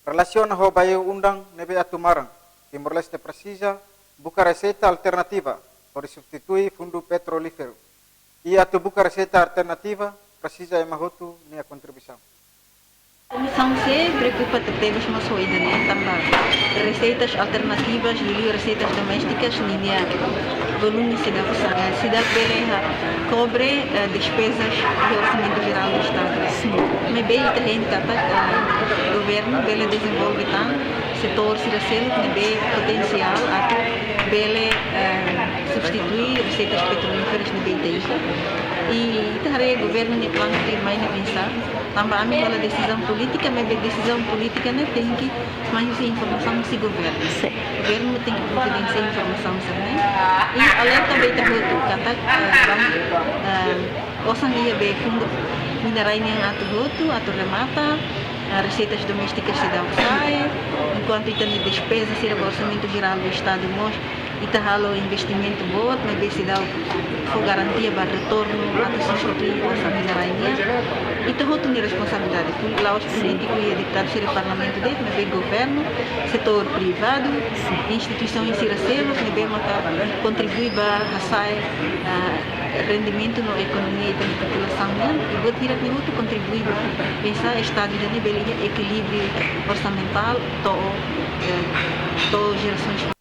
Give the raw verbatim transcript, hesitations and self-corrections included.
Relasiona ho baibain undan ne'ebé atu maran, Timor-Leste presiza buka reseita alternativa hodi substitui fundu petrolíferu. I atu buka reseita alternativa, presiza ema hotu nia kontribuisaun. Komisaun C preokupa tebes mós ho ida-ne'e, tanba reseitas alternativas, liuliu reseitas domésticas, ninia volume seidauk sa'e, seidauk bele, eh, kobre, eh, despezas iha Orsamentu Jerál do Estado. Sin. Maibé ita hein katak, eh, governu bele dezenvolve tan setór sira seluk ne'ebé potensiál atu bele, eh, substitui reseitas petrolíferas ne'ebé ita iha. I ita haree governu nia planu tuirmai ne'e oinsá, tanba ami hola desizaun polítika, maibé desizaun polítika ne'e tenke mai husi informasaun husi governu. Sin. Governu tenke providensia informasaun sira-ne'e. I alerta ba ita hotu, katak, eh, ban, eh, osan iha be fundu minerais nian atu hotu, atu remata, eh, reseitas domésticas seidauk sa'e, enkuantu ita-nia despeza sira ba Orsamentu Jerál do Estado mós, ita halo investimentu boot, maibé seidauk fó garantia ba retornu atu substitui osan minerais nian. Ita hotu nia responsabilidade, poli-, la'ós, sin, polítiku i deputadu sira Parlamentu de'it, maibé governu, setór privadu, sin, instituisaun sira seluk ne'ebé maka kontribui ba hasa'e, ah, rendimentu no ekonomia ita-nia populasaun nian, i buat hirak-ne'e hotu kontribui ba oinsá Estadu ida-ne'e bele iha ekilíbriu orsamentál to'o, eh, to'o jerasaun